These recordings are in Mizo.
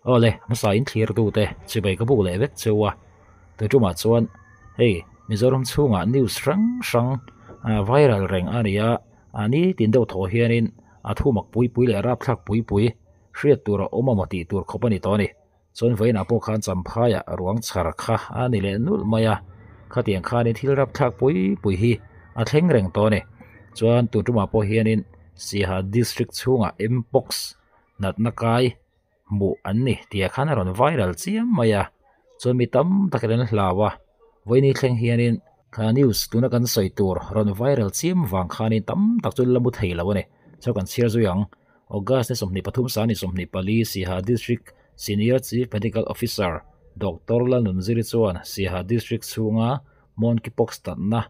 Awle, hmasa in thlir tu te chibai ka buk leh vek cheu a, tu tumah chuan hei Mizoram chhungah news hrang hrang viral reng a ni a, a nitin deuh thaw hianin a thu mak pui pui leh rapthlak pui pui hriat tur a awm a maw tih tur khawp a ni tawh a ni. Chuan vawiinah pawh khan Champhaiah ruang chhar kha a ni leh nulh mai a, khatiang khanin thil rapthlak pui pui hi a thleng reng tawh a ni. Chuan tun tumah pawh hianin Siaha District chhungah Mpox natna kai hmuh an ni tih ah khan a rawn viral chiam mai a, chuan mi tam takin an hlau a, vawiini thleng hianin kha news tuna kan sawi tur rawn viral chiam vang khanin tam tak chu la mu thei lo a ni. Chuan kan chhiar zui ang. August ni 23 sani 24 Siaha District Senior Chief Medical Officer Doctor Lalnunziri chuan Siaha District chhunga Monkeypox tatna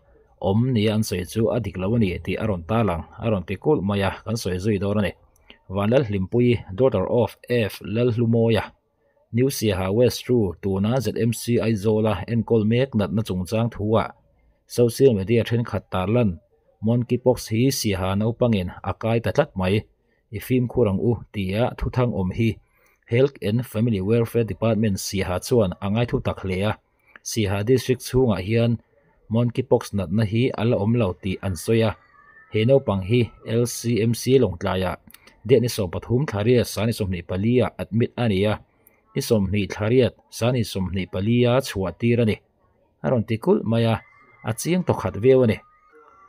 awm nia an sawi chu a dik lo a ni tih a rawn tarlang a rawn ti kulh mai a, kan sawi zui dawn a ni. Vanlalhlimpuii, daughter of F Lalhlumawia, New Siaha West Ru tuna ZMC Aizawla enkawl mek natna chungchang thuah social media thenkhat tarlan Monkeypox hi Siaha naupangin a kai ta tlat mai, i fimkhur ang u tia thuthang awm hi Health and Family Welfare Department Siaha chuan a ngaithu tak hle a, Siaha District chhungah hian Monkeypox natna hi a la awm lo tih an sawi a, he naupang hi LCMC Lawngtlaiah deh ni 13 thla riat sani 24 ah admit a ni a, ni 20 thla riat sani 24 a chhuah tir a ni. A rawn ti kulh mai a, a chiang tawkhat viau a ni.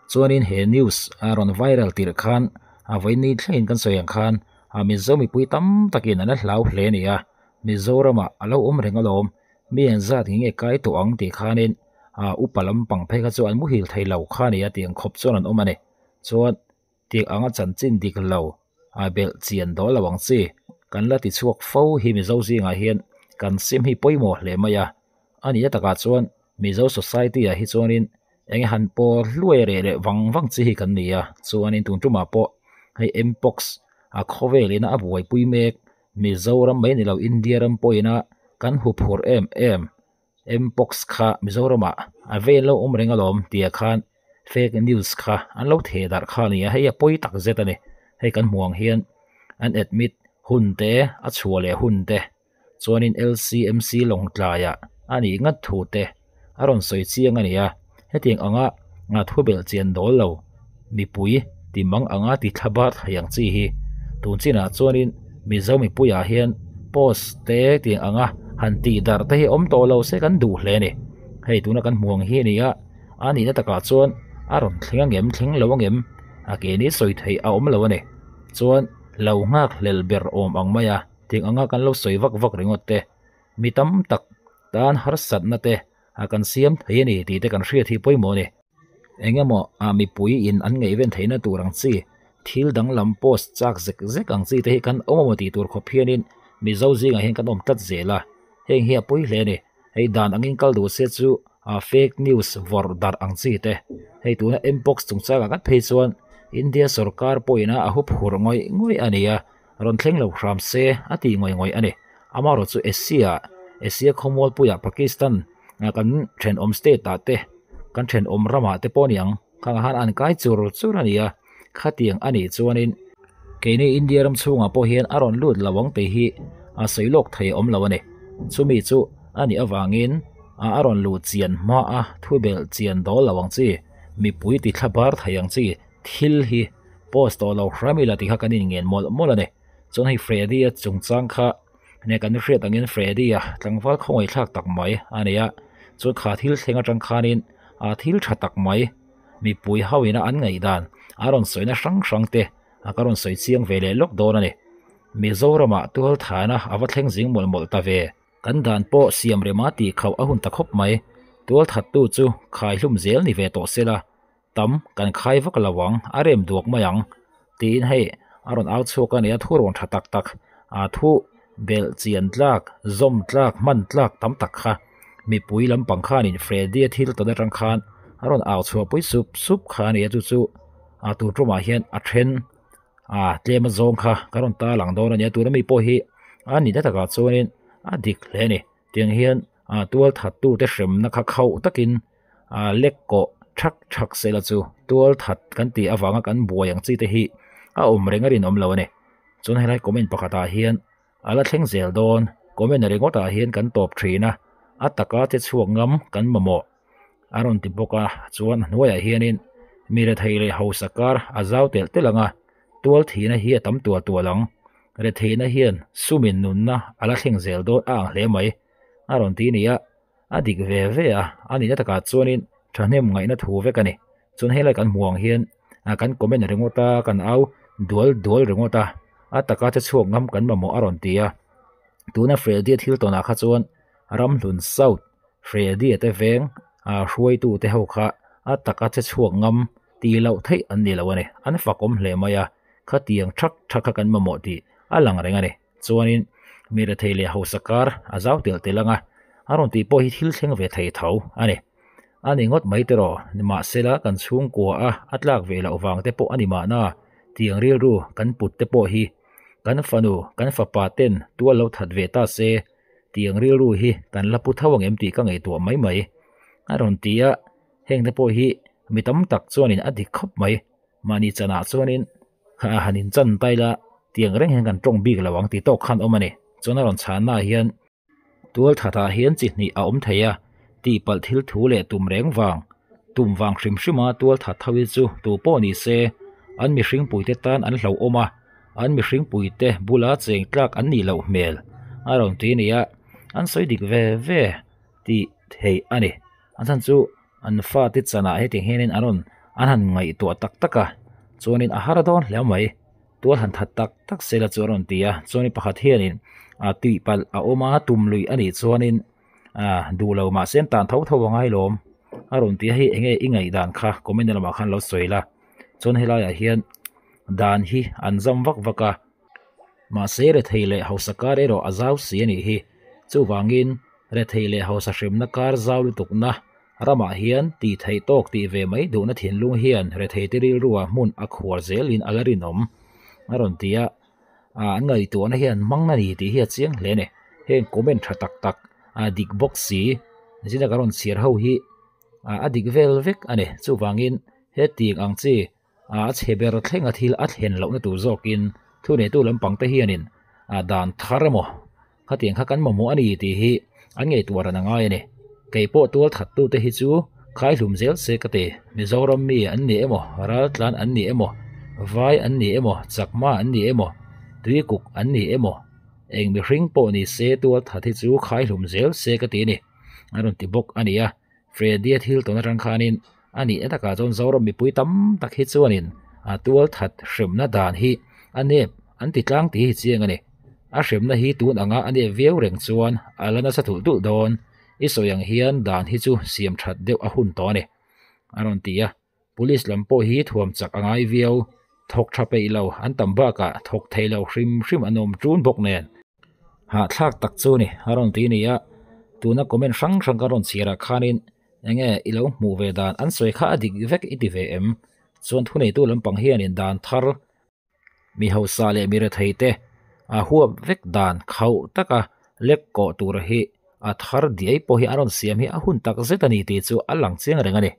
Chuanin he news a rawn viral tirh khan a vawiin thlengin kan sawi ang khan a Mizo mipui tam takin an la hlau hle a ni a, Mizoramah a lo awm reng alawm, mi an zat nge nge kai tawh ang tih khanin a upa lampang phei kha chu an muhil thei lo kha a ni a tih ang khawp chuan an awm a ni. Chuan tih anga chanchin dik lo a belh chian dawl lo ang chi kan la ti chhuak fo hi Mizo zingah hian kan sim hi pawimawh hle mai a, a nih na takah chuan Mizo society ah hi chuanin eng han pawl hluai reh leh vang vang chi hi kan ni a, chuanin tun tumah pawh hei Mpox a khawvel ina a buaipui mek Mizoram mai ni lo India ram pawhina kan huphurh em em Mpox kha Mizoramah a vel lo awm reng alawm tih ah khan fake news kha an lo theh darh kha a ni a, hei a pawi tak zet a ni. Hei kan hmuh ang hian an admit hun te a chhuah leh hun te chuanin LCMC Lawngtlaiah a nih ngat thu te a rawn sawi chiang a ni a, hetiang anga nga thu belh chian dawl lo mipui ti mang anga ti thla bar thei ang chi hi tun chinah chuanin Mizo mipuiah hian post te tiang anga han tih darh te hi awm tawh lo se kan duh hle a ni. Hei tuna kan hmu ang hi a ni a, a nihna takah chuan a rawn thleng angem thleng lo angem a ke ni sawi theih a awm lo a ni. Chuan lo nghak hlel ber awm ang mai a tiang anga kan lo sawi vak vak ringawt te mi tam tak tan harsatna te a kan siam thei a ni tih te kan hriat hi pawimawh a ni. Eng emaw a mipui in an ngaihven theihna tur ang chi thil danglam post chak zek zek ang chi te hi kan awm emaw tih tur khawp hianin Mizo zingah hian kan awm tlat zel a, heng hi a pawi hle a ni. Hei dan angin kal duh se chu a fake news vawrh darh ang chi te hei tuna mpox chungchangah ngat phei chuan India sorkar pawhin a hup hur ngawih ngawih a ni a, rawn thleng lo hram se a tih ngawih ngawih a ni. Amaherawh chu Asia Asia khawmualpuiah Pakistan kan thenawm state ah te kan thenawm ramah te pawh a ni ang khangah khan an kai chur chur a ni a, khatiang a nih chuanin keini India ram chhungah pawh hian a rawn lut lo ang tih hi a sawi lawk thei a awm lo a ni. Chumi chu a nih avangin a rawn luh chian hma a thu belh chian dawl lo ang chi mipui ti thla bar thei ang chi thil hi post tawh lo hram ila tih kha kan inngen mawlh mawlh a ni. Chuan hei Freddy-a chungchang kha nia kan hriat angin Freddy-a tlangval khawngaihthlak tak mai a ni a, chuan kha thil thleng atang khanin a thil tha tak mai mipui ho ina an ngaihdan a rawn sawina hrang hrang te a ka rawn sawi chiang ve leh lawk dawn a ni. Mizoramah tualthana a va thleng zing mawlh mawlh ta ve. Kan dan pawh siam rema tih khauh a hun ta khawp mai. Tualthattu chu khaihlum zel ni ve tawh sela tam kan khai vak lo ang, a rem duak mai ang tiin hei a rawn au chhuak a ni a, thu rawn tha tak tak a thu belh chian tlak, zawm tlak, hman tlak tam tak kha mipui lampang khanin Freddy-a thil tawn atang khan a rawn au chhuah pui sup sup kha a ni a, chu chu a tur tumah hian a then a tlem a zawng kha ka rawn ta lang dawn a ni a, tuna mi pawh hi a nihna takah chuanin a dik hle a ni. Tiang hian a tual thattute hremna kha khauh takin a lek kawh thak thak sela chu tual that kan tih avanga kan buai ang chi te hi a awm reng a rinawm lo a ni. Chuan helai comment pakhatah hian A la thleng zel dawn. Comment ringawtah hian kan tawp thin a, a taka che chhuak ngam kan mamawh a rawn ti bawk a. Chuan a hnuaiah hianin mi rethei leh hausa kar a zau telh telh ang a, tual thihna hi a tam tual tual ang. Retheihna hian sumin nunna a la thleng zel dawn a ang hle mai a rawn ti nia. A dik ve ve a, a nihna takah chuanin thahnem ngaihna thu vek a ni. Chuan helai kan hmuh ang hian kan comment ringawt a, kan au dual dual ringawt a, a taka che chhuak ngam kan mamawh a rawn ti a. Tuna Freddy-a thil tawnah kha chuan Ramhlun South Freddy-a te veng hruaitu te ho kha a taka che chhuak ngam tih loh theih an ni lo a ni. An fakawm hle mai a, khatiang thak thak kha kan mamawh tih a lang reng a ni. Chuanin mi rethei leh hausa kar a zau telh telh ang a, a rawn tih pawh hi thil thleng ve thei tho a ni. A ni ngawt mai tiraw, nimahsela kan chhungkua a a tlak ve loh vang te pawh a ni mahna, tiang rilru kan put te pawh hi kan fanu, kan fapa ten tual lo that ve ta se, tiang rilru hi kan la pu tho ang em tih ka ngaihtuah mai mai a rawn ti a, heng te pawh hi mi tam tak chuanin a dik khawp mai. Mahni chanah chuanin han inchan ta ila tiang reng hian kan tawng bik lo ang tih tawk khan awm a ni. Chuan a rawn chhannaah hian tual thatah hian chi hnih a awm thei a, tihpalh thil thu leh tum reng vang, tum vang hrim hrima tual that tho hi chu tu pawh ni se an mihring puite tan an hlauhawm a, an mihring puite bula cheng tlak an nih loh hmel a rawn ti a ni a, an sawi dik ve ve tih theih a ni. A chhan chu An fate chanah hetiang hianin an rawn an han ngaihtuah tak tak a, chuanin a har dawn hle mai, tual han that tak tak sela chu a rawn ti a, chuanin pakhat hianin a tihpalh a awm a, tum lui a nih chuanin ah duh lo mahse an tan tho tho a ngai lawm a rawn ti a, hei enge i ngaihdan kha comment na lamah khan lo sawi la, chuan helaiah hian dan hi an zam vak vak a, mahse rethei leh hausa kar erawh a zau si a nih hi, chuvangin rethei leh hausa hremna kar zau lutukna Ramah hian tih theih tawk tih ve mai duhna thinlung hian retheite rilruah hmun a khuar zelin a la rinawm a rawn ti a, an ngaihtuahna hian hmang a ni tih hi a chiang hle a ni. Heng comment tha tak tak a dik bawk si zina ka rawn chhiar ho hi a dik vel vek a ni. Chuvangin hetiang ang chi a chhe ber thlenga thil a thlen lohna tur zawkin thuneitu lampang te hianin dan thar emaw khatiang kha kan mamawh a ni tih hi an ngaihtuah ran a ngai a ni. Kei pawh tual thattute hi chu khaihlum zel se ka ti. Mizoram mi an ni emaw, raltlan an ni emaw, vai an ni emaw, chakma an ni emaw, tuikuk an ni emaw, eng mihring pawh ni se tual that hi chu khaihlum zel se ka ti a ni a rawn ti bawk a ni a. Freddy-a thil tawn atang khanin a nihna takah chuan Zoram mipui tam tak hi chuanin a tual that hremna dan hi a nep an ti tlang tih hi chiang a ni. A hremna hi tun anga a nep viau reng chuan a la nasa thulh thulh dawn. I sawi ang hian dan hi chu siam that deuh a hun tawh a ni, a rawn ti a. Police lam pawh hi thuam chak a ngai viau. Thawk tha peih lo an tam bakah thawk thei lo hrim hrim an awm ṭun bawk nen. Hahthlak tak chu ni a rawn ti a ni a, tuna comment hrang hrang ka rawn chhiarah khanin enge i lo hmuh ve dan an sawi kha a dik vek i ti ve em? Chuan thuneitu lampang hianin dan thar Mi hausa leh mi rethei te a huap vek dan khauh taka lek kawh tur hi a thar diai pawh hi a rawn siam hi a hun tak zet a ni tih chu a lang chiang reng a ni.